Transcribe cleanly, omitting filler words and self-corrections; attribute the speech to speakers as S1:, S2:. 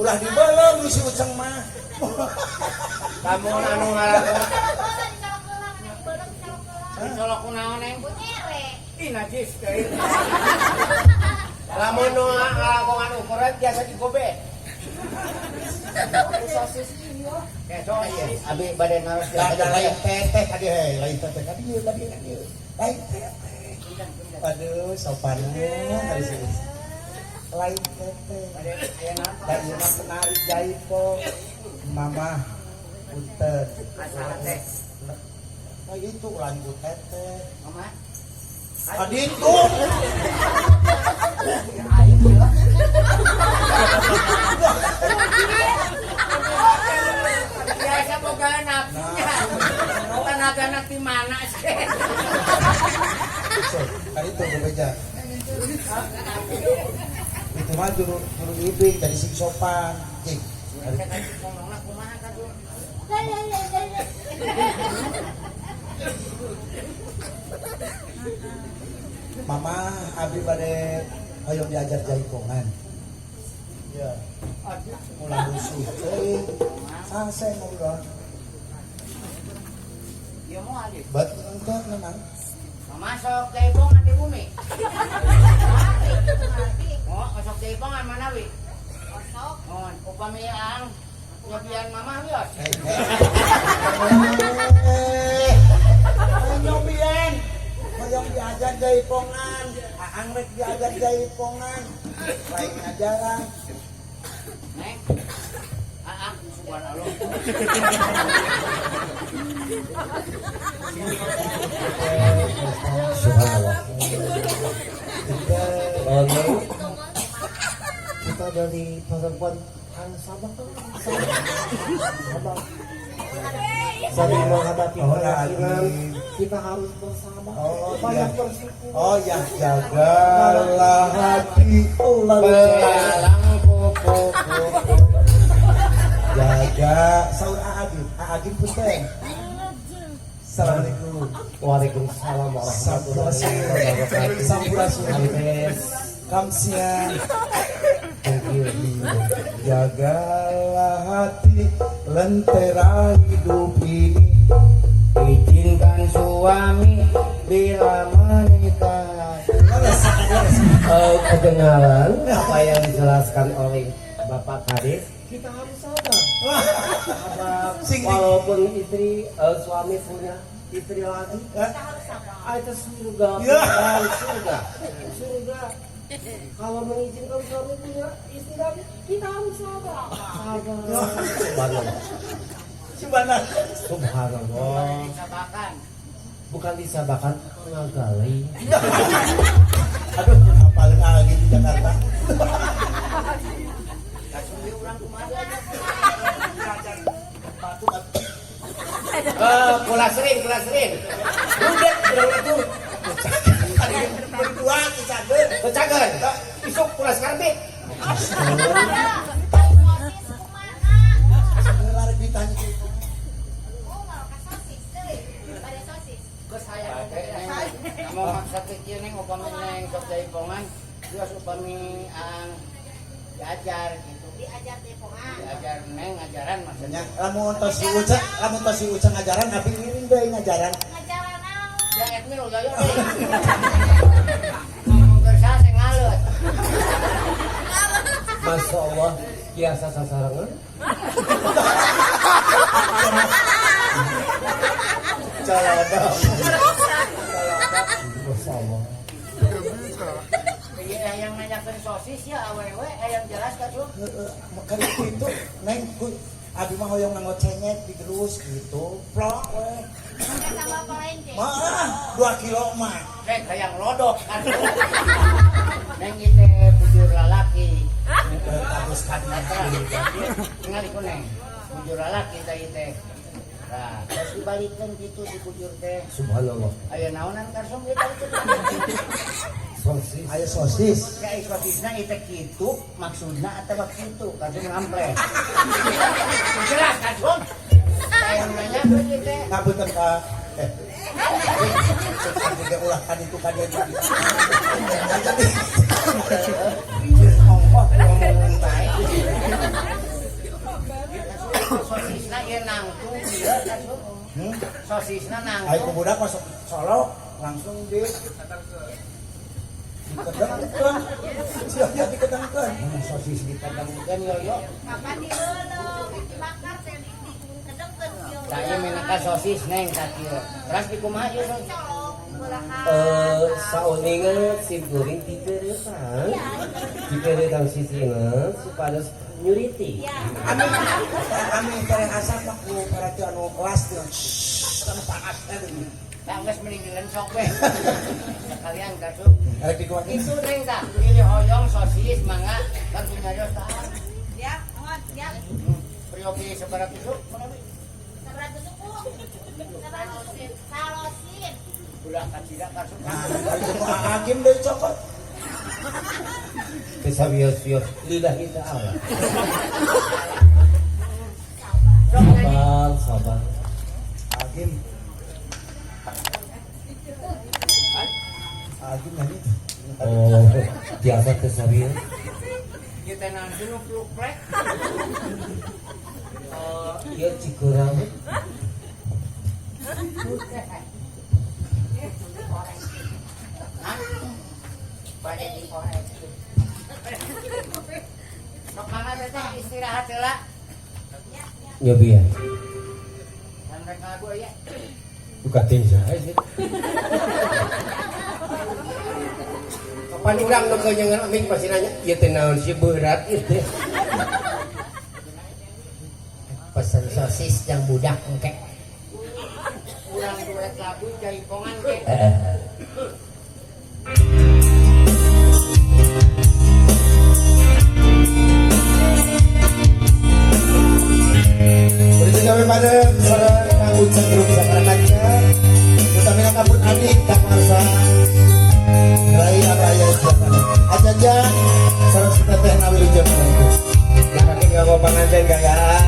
S1: Ulah dibelem si Uceng mah.
S2: Kamu anu ngalakuan dicolok ku naon, Neng? Ih, najis teh. Lamun nu ngalakuan ukuran biasa digobe.
S3: Sosis iya.
S2: Kayak sosis. Abi bade naros.
S1: Da lain teteh tadi hei, lain teteh tadi tadi tadi. Lain teteh. Aduh, sopannya hari sini. Lain teteh.
S2: Bade aya naon?
S1: Da ieu mah penari jaipong. Mama punten.
S2: Asal teh.
S1: Oh itu lanjut teteh.
S2: Mama.
S1: Aditu.
S2: Aing ya. Biasa boga nafsunya. Tenaga di mana sih?
S1: So, tadi tuh bebeja. Itu mah juru juru ibing dari sing sopan. Cik.
S2: Ngomongna kumaha ka tuh?
S1: Mama abi bade hoyong diajar jaipongan. Ya. Ulah rusuh teuing. Sase ngobrol.
S2: Ieu moal ieu.
S1: Bet ente memang.
S2: Mama sok jaipongan di bumi. Oh, sok jaipongan mana wi?
S3: Osok.
S2: Oh, upami ang nyobian mama wios.
S1: Eh, nyobian. Hoyong diajar jaipongan. Aang rek diajar jaipongan. Lain ngajaran.
S2: Neng. Ah, subhanallah.
S4: Subhanallah. Oh, kita dari perempuan harus sabar, sabar. Saling menghadapi
S1: Oh,
S4: keyakinan,
S1: lagi.
S4: kita harus bersabar.
S1: Oh,
S4: banyak
S1: iya.
S4: bersyukur.
S1: Oh ya, jagalah hati
S2: Belalang kupu-kupu.
S1: Jaga saur Aagim, Aagim punten. Assalamualaikum.
S4: Waalaikumsalam warahmatullahi wabarakatuh.
S1: Sampurasun.
S4: Ampes.
S1: Kamsian.
S4: Thank you.
S1: Jagalah hati lentera hidup ini.
S2: Izinkan suami bila menikah.
S1: Leres, leres.
S4: Kedengaran apa yang dijelaskan oleh Bapak Kades, kita harus sabar. Sabar.
S1: Sing-
S4: Walaupun istri suami punya istri lagi,
S1: Hah?
S4: ah, itu surga,
S1: Ya.
S4: bukan surga, surga. Kalau mengizinkan suami punya istri lagi, kita harus sabar. Sabar. Subhanallah.
S1: Subhanallah.
S4: Subhanallah.
S2: Disabakan.
S4: Bukan disabarkan, ngagali.
S1: Aduh, apalin Aagim di Jakarta.
S2: Kasih urang kumaha.
S1: Batuk.
S2: Eh, kula sering, kula sering. Budak urang itu.
S1: Berdua dicager.
S2: Kecager. Isuk kula karbit.
S3: Sosis kumaha?
S1: Sebenarnya ditanya gitu.
S3: Oh, mau ka sosis deui. Bade sosis.
S2: Geus hayang. Mau maksa teh kieu Neng, upami Neng sok jaipongan, geus upami ang diajar gitu.
S3: Diajar jaipongan.
S2: Diajar Neng ngajaran maksudnya.
S1: Nya, lamun tos si Uca, lamun tos si Uca ngajaran, abi ngiring deui ngajaran.
S3: Ngajaran naon?
S2: Ya admin udah ya. Ngomong kersa saya ngaleut.
S4: Masya Allah, biasa sasarangan.
S1: Colodong.
S4: Masya Allah.
S2: Iya yang nanyakeun sosis ya awewe yang jelas kan lu.
S1: Heeh, kan itu Neng ku abi mah hoyong nganggo cengek digerus gitu. Plok we.
S3: Pakai sambal palengke.
S1: Mah, 2 kilo mah.
S2: Neng hayang lodok kan. Neng ieu bujur lalaki.
S1: Terus kadinya.
S2: Tinggal iku Neng. Bujur lalaki teh teh. Nah, terus dibalikeun kitu si bujur teh.
S4: Subhanallah.
S2: Aya naonan karsong ieu teh.
S4: Sosis.
S1: Aya sosis.
S2: Ya sosisna ieu teh kitu maksudna atawa kitu karsong ngampleh. Jelas karsong. Aya nanyakeun ieu teh.
S1: Ngapunten ka eh. Juga ulah kan itu kan dia.
S2: Ongkoh ngomong bae. Sosisna ieu nangtung ieu kasum.
S1: Hmm?
S2: Sosisna
S1: Ayo
S2: nangtung.
S1: ku budak masuk Solo langsung di dikedengkeun. Sia dikedengkeun.
S2: Sosis dikedengkeun yo yo.
S3: Kapan dileuleuh, dibakar teh dikedengkeun ieu.
S2: Saya minaka sosis neng ka kieu. Terus dikumaha ieu sosis?
S3: Colok belahan.
S4: Sauninga sim kuring dikeretan. Dikeretan sisina supados nyuriti.
S3: Ya.
S1: Ami ami tereng asap mah ku parati anu kelas teh. Anu panas teh.
S2: Tah geus mending dilensok we. Sekalian kasum.
S1: Erek dikuat
S2: Itu neng tah, pilih hoyong sosis mangga kan punya nyarios tah.
S3: Siap, mohon siap.
S2: Priopi sabaraha tusuk manawi?
S3: Sabaraha tusuk, Bu? Sabaraha tusuk? Salosin.
S2: Ulah kacida kasum.
S1: Nah, ari ku hakim deui cokot.
S4: Bisa bios-bios lillahi ta'ala.
S2: Sok nyanyi.
S4: Sabar, sabar.
S1: Hakim. Hakim nyanyi.
S4: Oh, biasa teh sabieu.
S2: Kita nanti nu pluk-plek.
S4: Oh, ieu cikurang.
S2: Hah? Bade dikorek. Sok mangga teteh istirahat heula.
S4: Nyobi ya.
S2: Dan rek lagu aya.
S4: Buka tinja sih. Kapan urang nu keunyeungan aming pasti nanya, ieu teh naon sih berat ieu teh.
S2: Pesen sosis yang budak engke. Urang duet lagu jaipongan ke.
S4: Heeh.
S1: Berikut kami pada sareng Kang Uceng Grup Sakara Kaca. Utamina kabut adik Kang Marsa. Rai anu aya di sana. Ajaja sareng si Teteh Nawi Ujeng.
S4: Kaki nganggo panganten gayaan.